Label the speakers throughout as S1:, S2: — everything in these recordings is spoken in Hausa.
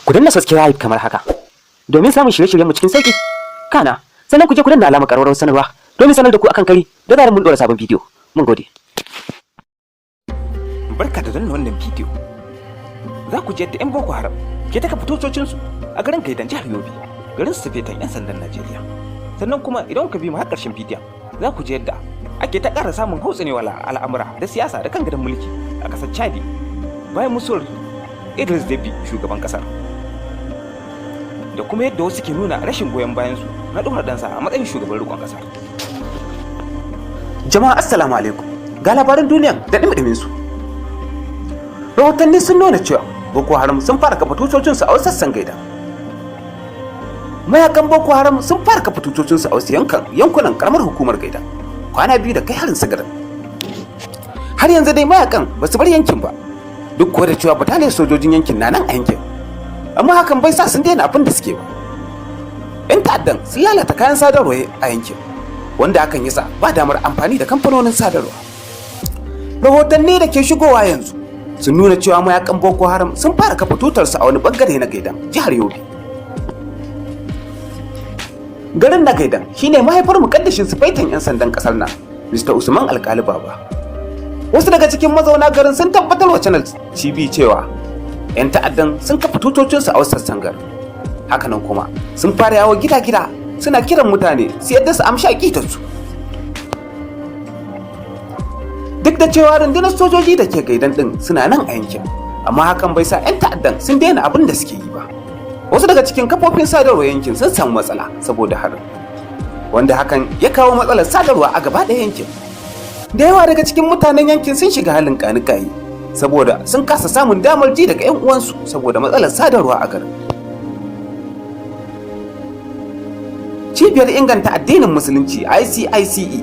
S1: Ku danna subscribe kamar haka domin samun shirye-shiryenmu cikin sauki. Kana sannan ku je ku danna alamar ƙararrawar sanarwa domin sanar da ku akan kari da zarar mun ɗora sabon bidiyo. Mun gode.
S2: Barka da danna wannan bidiyo. Za ku ji yadda 'yan Boko Haram ke taka fitococinsu a garin Gaidan, jihar Yobe, garin sufetan 'yan sandan Najeriya. Sannan kuma idan ku bi mu har ƙarshen bidiyon, za ku ji yadda ake ta ƙara samun hautsunewa al'amura da siyasa da kan gadon mulki a ƙasar Chadi bayan musuwar Idris Deby, shugaban ƙasar. Da kuma yadda wasu ke nuna rashin goyon bayansu na ɗora ɗansa a matsayin shugaban riƙon ƙasar.
S1: Jama'a, assalamu alaikum. Ga labaran duniyan da ɗumi su. Rahotanni sun nuna cewa Boko Haram sun fara kafa tutocinsu a wasu sassan Gaida. Mayakan Boko Haram sun fara kafa tutocinsu a wasu yankunan karamar hukumar Gaida. Kwana 2 da kai harin su garin. Har yanzu dai mayakan ba su bar yankin ba. Duk kuwa da cewa bataliyar sojojin yankin na nan a yankin. Amma hakan bai sa sun daina abin da suke ba. 'Yan ta'addan sun lalata kayan sadarwa a yankin, wanda hakan yasa ba damar amfani da kamfanonin sadarwa. Rahotanni da ke shigowa yanzu sun nuna cewa mayakan Boko Haram sun fara kafa tutarsu a wani bangare na Gaidan, jihar Yobe. Garin na Gaidan shine mahaifar mukaddashin sufaitan 'yan sandan kasar nan, Mr. Usman Alkali Baba. Wasu daga cikin mazauna garin sun tabbatar wa Channels TV cewa 'yan ta'addan sun kafa tutocinsu a wasu sassan garin. Hakanan kuma sun fara yawo gida-gida suna kiran mutane su yadda su amshi aƙidarsu. Duk da cewa rundunar sojoji da ke Gaidan din suna nan a yankin, amma hakan bai sa 'yan ta'addan sun daina abin da suke yi ba. Wasu daga cikin kafofin sadarwa yankin sun samu matsala saboda harin, wanda hakan ya kawo matsalar sadarwa a gaba ɗaya yankin. Da yawa daga cikin mutanen yankin sun shiga halin kanikayi saboda sun kasa samun damar ji daga 'yan uwansu saboda matsalar sadarwa a garin. Cibiyar inganta addinin musulunci ICICE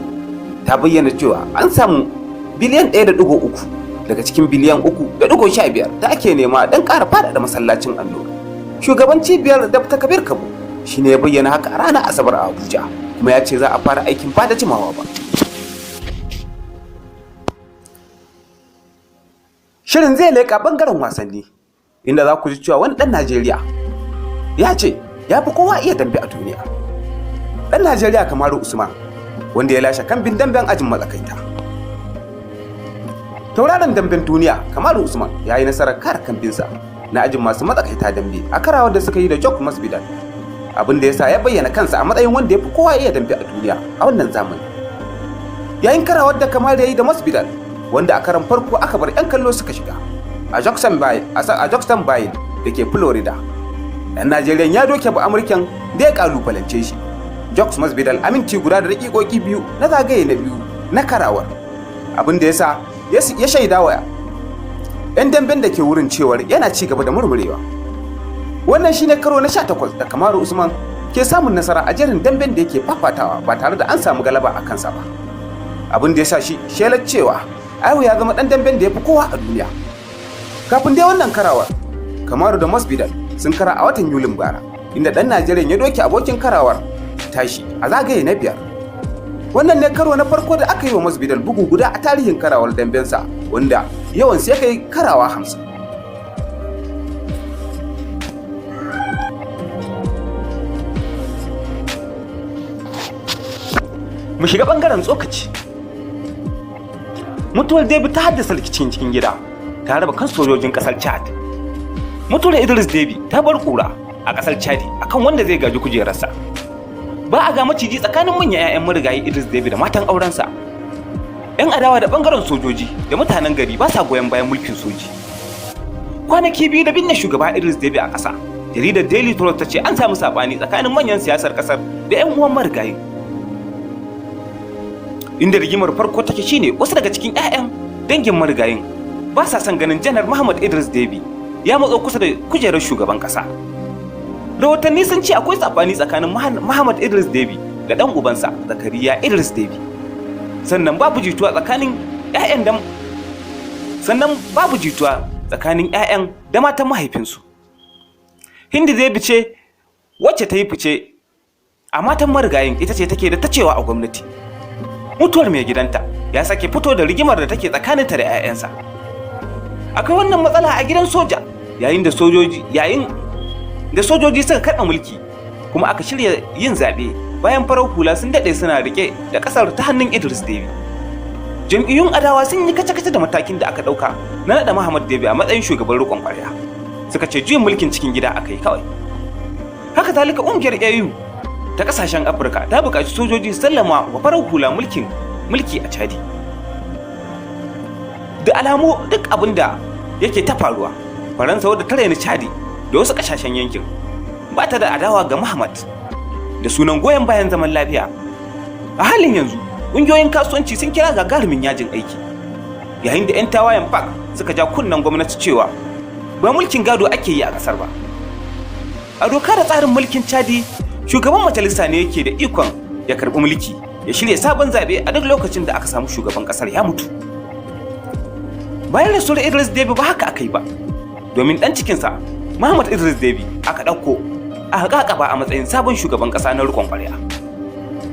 S1: ta bayyana cewa an samu biliyan 1.3 daga cikin biliyan 3.15 da ake nema don ƙara faɗaɗa masallacin Annur. Shugaban cibiyar, Dr. Kabir Kabo, shine ya bayyana haka a ranar Asabar a Abuja, kuma ya ce za a fara aikin ba da jimawa ba. Shirin zai leƙa ɓangaren wasanni, inda za ku ji cewa wani ɗan Najeriya ya ce ya fi kowa iya dambe a duniya. Ɗan Najeriya Kamaru Usman, wanda ya lashe kambin damben ajin matsakaita. Tauraron damben duniya Kamaru Usman ya yi nasarar kare kambinsa na ajin masu matsakaita dambe a karawar da suka yi da Jock Masvidal. Abin da ya sa ya bayyana kansa a matsayin wanda ya fi kowa iya dambe a duniya a wannan zamani. Yayin karawar da Kamaru ya yi da Masvidal, wanda a karan farko aka bar 'yan kallo suka shiga a Jackson Bay a Jackson Bay da ke Florida. Ɗan Najeriya ya doke ba Amurken da ya kalubalance shi, Jocks Masvidal, a minti 1 da daƙiƙoƙi 2 na zagaye na biyu na karawar. Abin da ya sa ya shaida wa 'yan damben da ke wurin cewar yana ci gaba da murmurewa. Wannan shine karo na 18 da Kamaru Usman ke samun nasara a jerin damben da yake fafatawa ba tare da an samu galaba a kansa ba. Abin da ya sa shi shelar cewa Aiwu ya zama ɗan damben da ya fi kowa a duniya. Kafin dai wannan karawar, Kamaru da Masvidal sun kara a watan Yulin bara, inda ɗan Najeriya ya doke abokin karawar tashi a zagaye na biyar. Wannan ne karo na farko da aka yi wa Masvidal bugu guda a tarihin karawar dambensa, wanda yawan sai kai karawa 50.
S2: Mu shiga ɓangaren tsokaci. Mutuwar Deby ta haddasa rikicin cikin gida, ta raba kan sojojin ƙasar Chad. Mutuwar Idris Deby ta bar kura a ƙasar Chadi akan wanda zai gaji kujerarsa. Ba a ga maciji tsakanin manyan 'ya'yan marigayi Idris Deby da matan aurensa. 'Yan adawa da bangaren sojoji da mutanen gari ba sa goyon bayan mulkin soji. Kwanaki 2 da binne shugaba Idris Deby a ƙasa, jaridar Daily Trust ta ce an samu saɓani tsakanin manyan siyasar ƙasar da 'yan uwan marigayin. Inda rigimar farko take shine wasu daga cikin 'ya'yan dangin marigayin ba sa son ganin Janar Muhammad Idris Deby ya matso kusa da kujerar shugaban ƙasa. Rahotanni sun ce akwai saɓani tsakanin Muhammad Idris Deby da ɗan ubansa Zakariya Idris Deby. Sannan babu jituwa tsakanin 'ya'yan da matan mahaifinsu. Hindi Deby ce wacce ta yi fice a matan marigayin, ita ce take da ta cewa a gwamnati. Mutuwar mai gidanta ya sake fito da rigimar da take tsakaninta da 'ya'yansa. Akwai wannan matsala a gidan soja yayin da sojoji yayin da sojoji suka karɓa mulki kuma aka shirya yin zaɓe bayan farar hula sun daɗe suna rike da ƙasar ta hannun Idris Deby. Jam'iyyun adawa sun yi kace-kace da matakin da aka ɗauka na naɗa Muhammad Deby a matsayin shugaban riƙon ƙwarya. Suka ce juyin mulkin cikin gida aka yi kawai. Haka zalika, ƙungiyar AU ta ƙasashen Afirka ta buƙaci sojoji su sallama wa farar hula mulki a Chadi. Da alamu duk abin da yake ta faruwa, Faransa, wadda ta raini Chadi da wasu ƙasashen yankin, ba ta da adawa ga Muhammad da sunan goyon bayan zaman lafiya. A halin yanzu, ƙungiyoyin kasuwanci sun kira gagarumin yajin aiki, yayin da 'yan tawayen FARC suka ja kunnen gwamnati cewa ba mulkin gado ake yi a ƙasar ba. A doka da tsarin mulkin Chadi, shugaban majalisa ne yake da ikon ya karɓi mulki ya shirya sabon zaɓe a duk lokacin da aka samu shugaban ƙasar ya mutu. Bayan rasuwar Idris Deby, ba haka aka yi ba, domin ɗan cikinsa Muhammad Idris Deby aka ɗauko aka ƙaƙaba a matsayin sabon shugaban ƙasa na riƙon ƙwarya.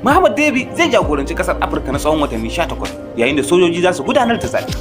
S2: Muhammad Deby zai jagoranci ƙasar Afirka na tsawon watanni 18, yayin da sojoji za su gudanar da zaɓe.